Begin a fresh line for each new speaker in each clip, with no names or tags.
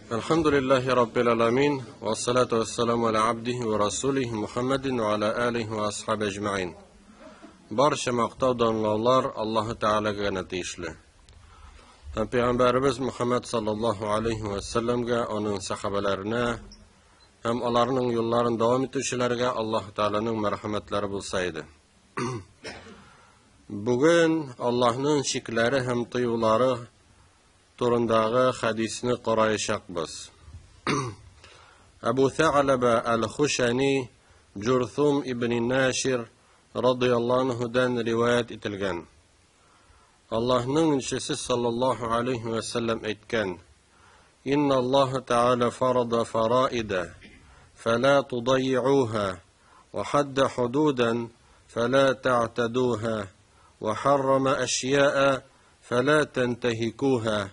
Әлхәмдүлилләһи раббил аламин, вассалату вассаламу аля абдихи ва расулихи Мухаммадин ва аля алихи ва асхаби әҗмәгыйн. Барча мактау данлаулар Аллаһы Тәгаләгә генә тиешле. Һәм пәйгамбәребез Мухаммад саллаллаһу алейхи ва сәлләмгә, аның сахабәләренә һәм аларның юлларын дәвам итүчеләргә Аллаһы Тәгаләнең мәрхәмәтләре булса иде. Бүген Аллаһның чикләре һәм тыюлары турындагы хәдисне караячакбыз. Әбу Tha'лаба Әл-Хушани Джурthум ибн Нашир радыяллаһу анһудан риваять ителгән. Аллаһның илчесе саллаллаһу алейхи ва сәлләм әйткән: Инна Аллаһ Тааля фарада фараида фала тудайиуха ва хадда худудан фала та'тадуха ва харрама ашьяа فلا تنتهكوها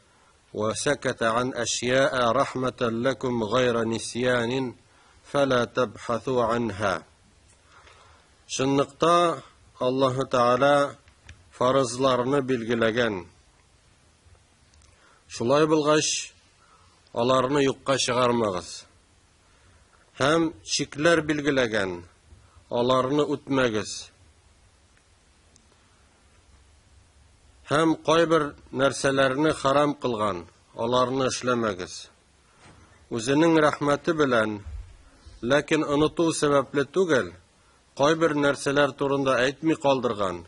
وسكت عن أشياء رحمة لكم غير نسيان فلا تبحثوا عنها. Чынлыкта Аллаһы Тәгалә фарызларны билгеләгән. Шулай булгач, аларны юкка чыгармагыз. Һәм чикләр билгеләгән, аларны үтмәгез. Һәм кайбер нәрсәләрне харам кылган, аларны эшләмәгез. Үзенең рәхмәте белән, ләкин оныту сәбәпле түгел, кайбер нәрсәләр турында әйтми калдырган,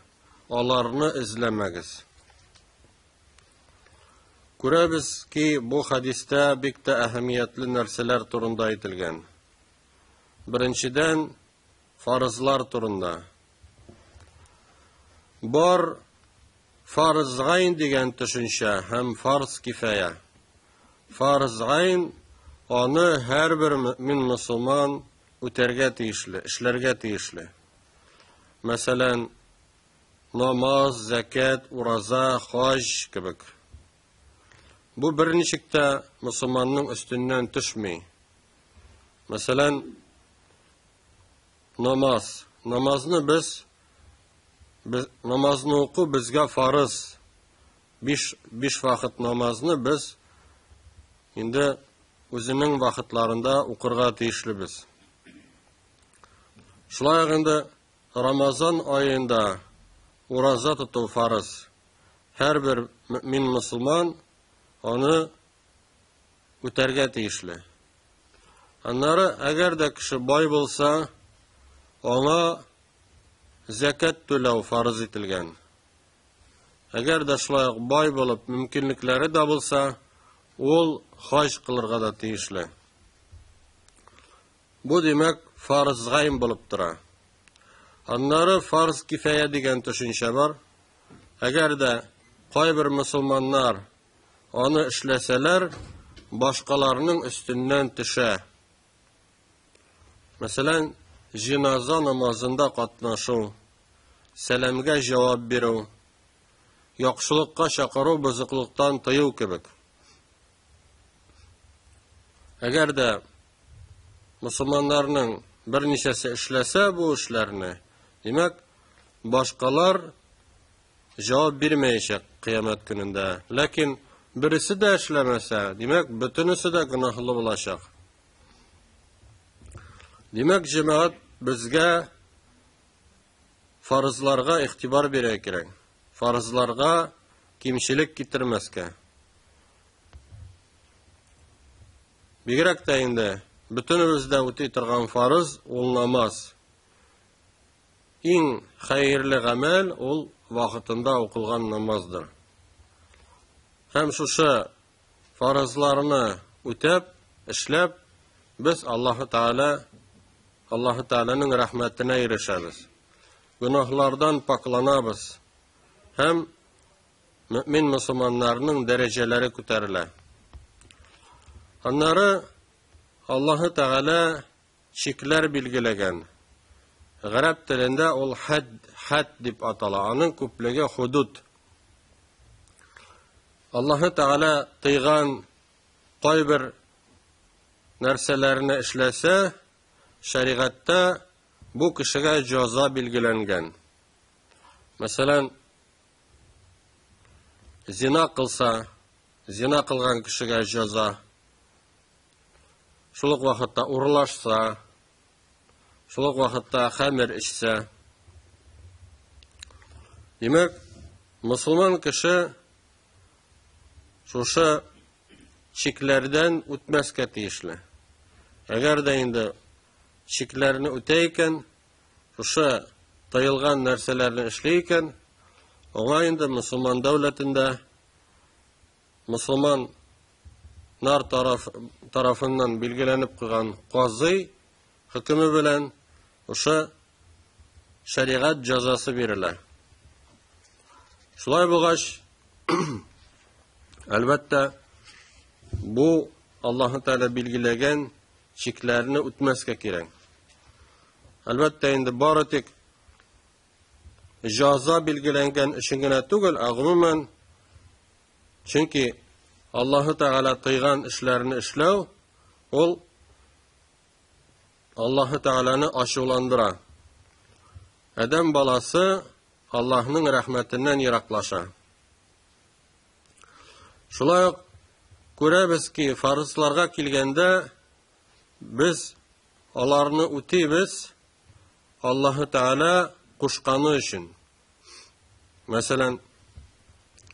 аларны эзләмәгез. Күрәбез ки, бу хәдистә бик тә әһәмиятле нәрсәләр турында әйтелгән. Беренчедән, фарызлар турында. Бар фарз гайн дигән төшенчә һәм фарз кифая. Фарз гайн аны һәрбер мөмин мөселман үтәргә тиешле, эшләргә тиешле. Мәсәлән, намаз, зәкят, ураза, хаҗ кебек. Бу берничек тә мөселманның өстеннән төшми. Мәсәлән, намаз. Намазны без, без намазны уку безгә фарыз. Биш вакыт намазны без инде үзенең вакытларында укырга тиешлебез. Шулай ук инде Рамазан аенда ураза тоту фарыз. Һәрбер мөмин мөселман аны үтәргә тиешле. Аннары, әгәр дә кеше бай булса, аңа зәкәт түләү фарыз ителгән. Әгәр дә шулай ук бай булып, мөмкинлекләре дә булса, ул хаҗ кылырга да тиешле. Бу, димәк, фарыз гайн булып тора. Аннары фарз кифая дигән төшенчә бар. Әгәр дә кайбер мөселманнар Аны эшләсәләр, башкаларның өстеннән төшә. Мәсәлән, җеназа намазында катнашу, сәламгә җавап бирү, яхшылыкка чакыру, бозыклыктан тыю кебек. Әгәр дә мөселманнарның берничәсе эшләсә бу эшләрне, димәк, башкалар җавап бирмәячәк кыямәт көнендә. Ләкин бересе дә эшләмәсә, димәк, бөтенесе дә гөнаһлы булачак. Димәк, җәмәгать безгә фарызларга игътибар бирергә кирәк. Фарызларга кимчелек китермәскә. Бигрәк тә инде бөтенебез дә үти торган фарыз ул намаз. Иң хәерле гамәл ул вакытында укылган намаздыр. Һәм шушы фарызларны үтәп, эшләп, без Аллаһы Тәгалә Аллаһы Тәгаләнең рәхмәтенә ирешәбез. Гөнаһлардан пакланабыз һәм мөмин мөселманнарның дәрәҗәләре күтәрелә. Аннары Аллаһы Тәгалә чикләр билгеләгән. Гарәп телендә ул хәд, хәд дип атала. Аның күплеге худуд. Аллаһы Тәгалә тыйган кайбер нәрсәләрне эшләсә, шәригатьтә бу кешегә җәза билгеләнгән. Мәсәлән, зина кылса, зина кылган кешегә җәза. Шул ук вакытта урлашса, шул ук вакытта хәмер эчсә. Димәк, мусульман кеше шушы чикләрдән үтмәскә тиешле. Әгәр дә инде чикләрне үтә икән, шушы тыелган нәрсәләрне эшли икән, аңа инде мусульман дәүләтендә мусульманнар тарафыннан билгеләнеп куйган казый хөкеме белән ошо шәригать җәзасы бирелә. Шулай булгач, әлбәттә, бу Аллаһы Тәгалә билгеләгән чикләрне үтмәскә кирәк. Әлбәттә, инде бары тик җәза билгеләнгән өчен генә түгел, ә гомумән, чөнки Аллаһы Тәгалә тыйган эшләрне эшләү ул Аллаһы Тәгаләне ачуландыра. Адәм баласы Аллаһның рәхмәтеннән ераклаша. Шулай ук күрәбез ки, фарызларга килгәндә без аларны үтибез Аллаһы Тәгалә кушканы өчен. Мәсәлән,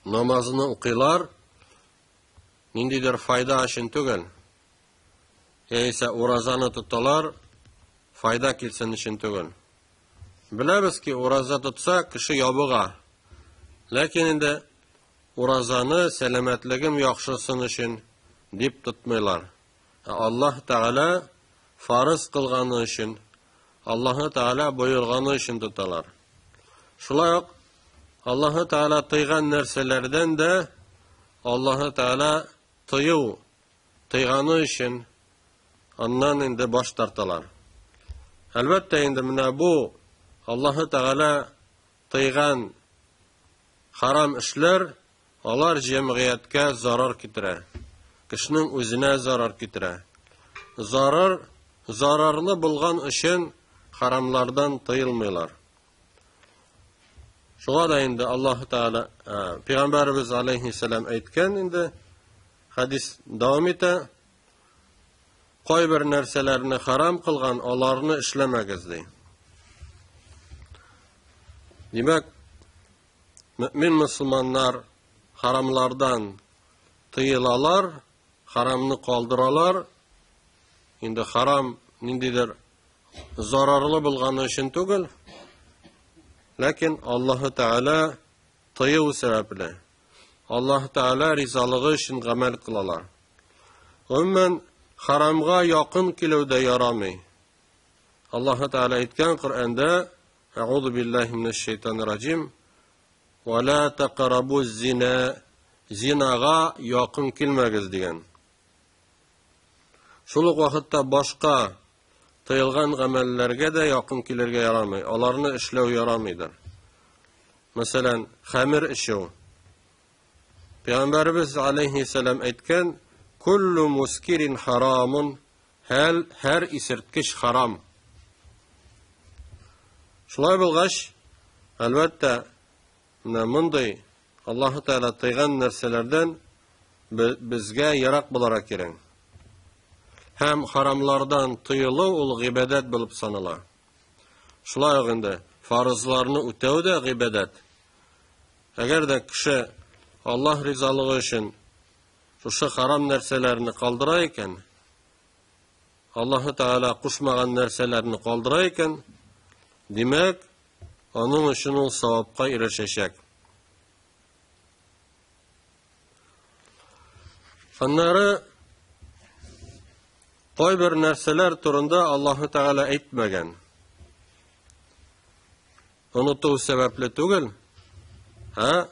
намазны укыйлар, ниндидер файда өчен түгел. Яисә уразаны тоталар, файда килсен өчен түгел. Беләбез ки, ураза тотса, кеше ябыга. Ләкин инде уразаны сәламәтлегем яхшырсын өчен дип тотмыйлар. Ә Аллаһ Тәгалә фарыз кылганы өчен, Аллаһ Тәгалә боерганы өчен тоталар. Шулай ук Аллаһ Тәгалә тыйган нәрсәләрдән дә Аллаһ Тәгалә тыю, тыйганы өчен аннан инде баш тарталар. Әлбәттә инде менә бу Аллаһ Тәгалә тыйган харам эшләр, алар җәмгыятькә зарар китерә. Кешенең үзенә зарар китерә. Зарар, зарарлы булган өчен харамлардан тыелмыйлар. Шуңа да инде Аллаһ Тәгалә, Пәйгамбәребез алейһиссәлам әйткән инде, хәдис дәвам итә, кайбер нәрсәләрне харам кылган, аларны эшләмәгез, ди. Димәк, мөмин мусульманнар харамлардан тыелалар, харамны калдыралар. Инде харам ниндидер зарарлы булганы өчен түгел, ләкин Аллаһы Тәгалә тыю сәбәпле, Аллаһ Тәгалә ризалыгы өчен гамәл кылалар. Гомумән, харамга якын килү дә ярамый. Аллаһ Тәгалә әйткән Коръәндә, Әгъузу биллаһи минәш шайтанир раҗим, "Ва ла тақрабу зина", зинага якын килмәгез дигән. Шул ук вакытта башка тыелган гамәлләргә дә якын килергә ярамый, аларны эшләү ярамыйдыр. Мәсәлән, хәмер эчү. Пәйгамбәребез алейһиссәлам әйткән, "Куллу мускирин харамун", һәр, һәр исерткеч харам. Шулай булгач, әлбәттә, менә мондый Аллаһы Тәгалә тыйган нәрсәләрдән безгә ерак буларга кирәк. Һәм харамлардан тыелу ул гыйбадәт булып санала. Шулай ук инде фарызларны үтәү дә гыйбадәт. Әгәр дә кеше Аллаһ ризалыгы өчен шушы харам нәрсәләрне калдыра икән, Аллаһы Тәгалә кушмаган нәрсәләрне калдыра икән, димәк, аның өчен ул савапка ирешәчәк. Аннары кайбер нәрсәләр турында Аллаһы Тәгалә әйтмәгән. Оныту сәбәпле түгел, ә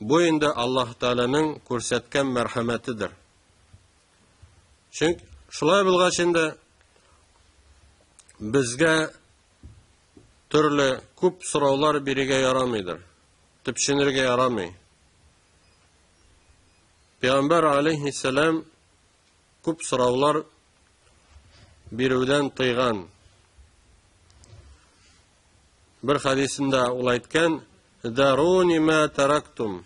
бу инде Аллаһ Тәгаләнең күрсәткән мәрхәмәтедер. Чөнки шулай булгач инде безгә төрле күп сораулар бирергә ярамыйдыр. Төпченергә ярамый. Пәйгамбәр алейһиссәлам күп сораулар бирүдән тыйган. Бер хәдисендә ул әйткән: "Даруни ма тарактум,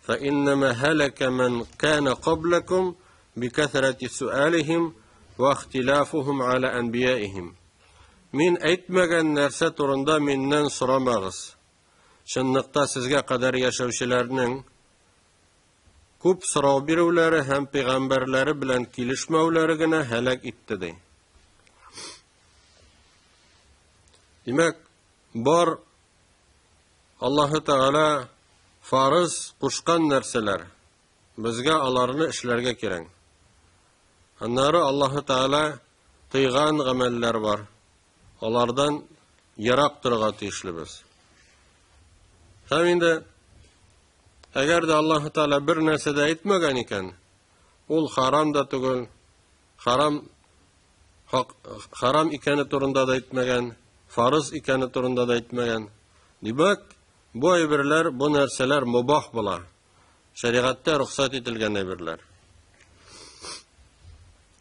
фа иннама халака ман кана каблакум бикәсрәти суалихим ва ихтилафухум аля анбияихим. Мин әйтмәгән нәрсә турында миннән сорамагыз. Чынлыкта сезгә кадәр яшәүчеләрнең күп сорау бирүләре һәм пәйгамбәрләре белән килешмәүләре генә һәлак итте, ди. Димәк, бар Аллаһы Тәгалә фарыз кушкан нәрсәләр, безгә аларны эшләргә кирәк. Аннары Аллаһы Тәгалә тыйган гамәлләр бар. Алардан ерак торырга тиешлебез. Һәм инде әгәр дә Аллаһы Тәгалә бер нәрсә дә әйтмәгән икән, ул харам да түгел, харам хак, харам икәне турында да әйтмәгән, фарыз икәне турында да әйтмәгән. Димәк, бу әйберләр, бу нәрсәләр мубах була. Шәригатьтә рөхсәт ителгән әйберләр.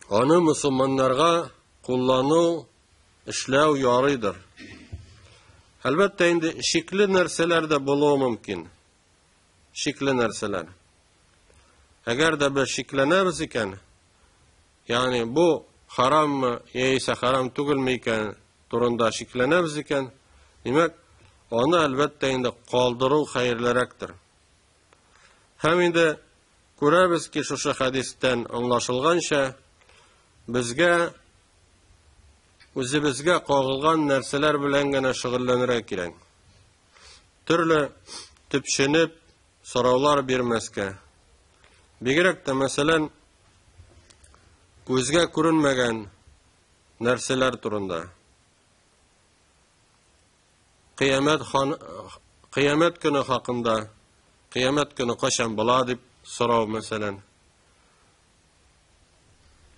Аны мусулманнарга куллану, эшләү ярыйдыр. Әлбәттә инде шикле нәрсәләр дә булуы мөмкин. Шикле нәрсәләр. Әгәр дә без шикләнәбез икән, ягъни бу хараммы яисә харам түгелме икән турында шикләнәбез икән, димәк, аны әлбәттә инде калдыру хәерлерәктер. Һәм инде күрәбез ки, шушы хәдистән аңлашылганча, безгә үзебезгә кагылган нәрсәләр белән генә шөгыльләнергә кирәк. Төрле төпченеп сораулар бирмәскә. Бигрәк тә, мәсәлән, күзгә күренмәгән нәрсәләр турында. Кыямәт хан кыямәт көне хакында, кыямәт көне кайчан була дип сорау, мәсәлән.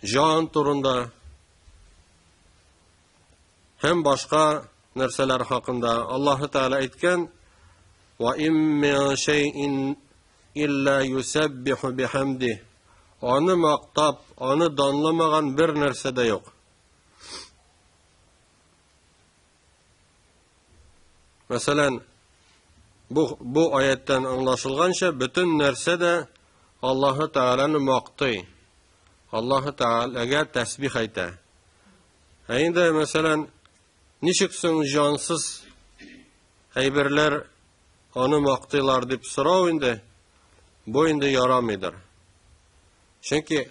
Җан турында һәм башка нәрсәләр хакында Аллаһы Тәгалә әйткән: "Ва им мин шәйин илля юсаббиху бихамди." Аны мактап, аны данламаган бер нәрсә дә юк. Мәсәлән, бу, бу аяттан аңлашылганча, бөтен нәрсә дә Аллаһы Тәгаләне мактый. Аллаһы Тәгаләгә тәсбих әйтә. Ә инде, мәсәлән, ничек соң җансыз әйберләр аны мактыйлар дип сорау инде, бу инде ярамыйдыр. Чөнки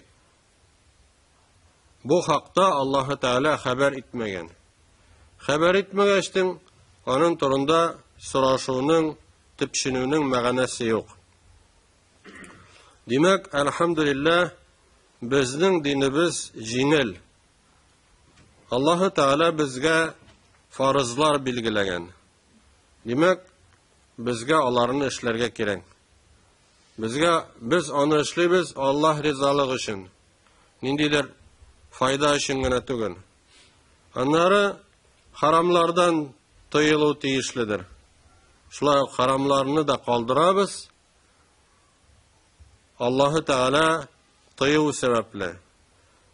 Бу хакта Аллаһы Тәгалә хәбәр итмәгән. Хәбәр итмәгәчтең, аның турында сорашуның, төпченүнең мәгънәсе юк. Димәк, әлхәмдүлилләһ, безнең динебез җиңел. Аллаһы Тәгалә безгә фарызлар билгеләгән. Димәк, безгә аларны эшләргә кирәк. Безгә без аны эшлибез Аллаһ ризалыгы өчен. Ниндидер файда өчен генә түгел. Аннары харамлардан тыелу тиешледер. Шулай ук харамларны да калдырабыз. Аллаһы Тәгалә тыю сәбәпле.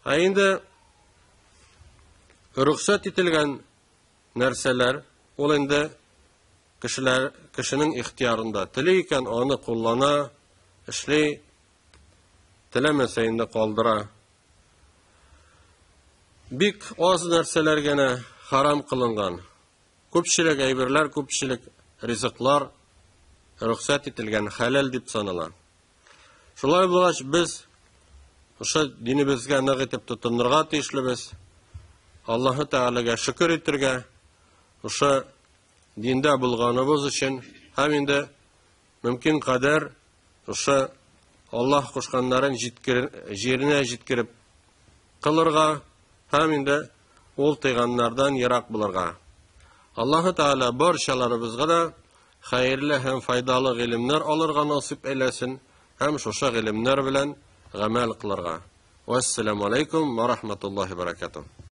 Ә инде рөхсәт ителгән нәрсәләр, ул инде кешеләр, кешенең ихтиярында. Тели икән, аны куллана, эшли, теләмәсә инде калдыра. Бик аз нәрсәләр генә харам кылынган. Күпчелек әйберләр, күпчелек ризыклар рөхсәт ителгән, хәләл дип санала. Шулай булгач, без ошо динебезгә нык итеп тотынырга тиешлебез. Аллаһы Тәгаләгә шөкер итергә, ошо диндә булганыбыз өчен һәм инде мөмкин кадәр шушы Аллаһ кушканнарын җиткер, җиренә җиткереп кылырга һәм инде ул тыйганнардан ерак булырга. Аллаһы Тәгалә барчаларыбызга да хәерле һәм файдалы гыйлемнәр алырга насыйп әйләсен һәм шушы гыйлемнәр белән гамәл кылырга. Вассаламу алейкум ва рахматуллахи баракатуh.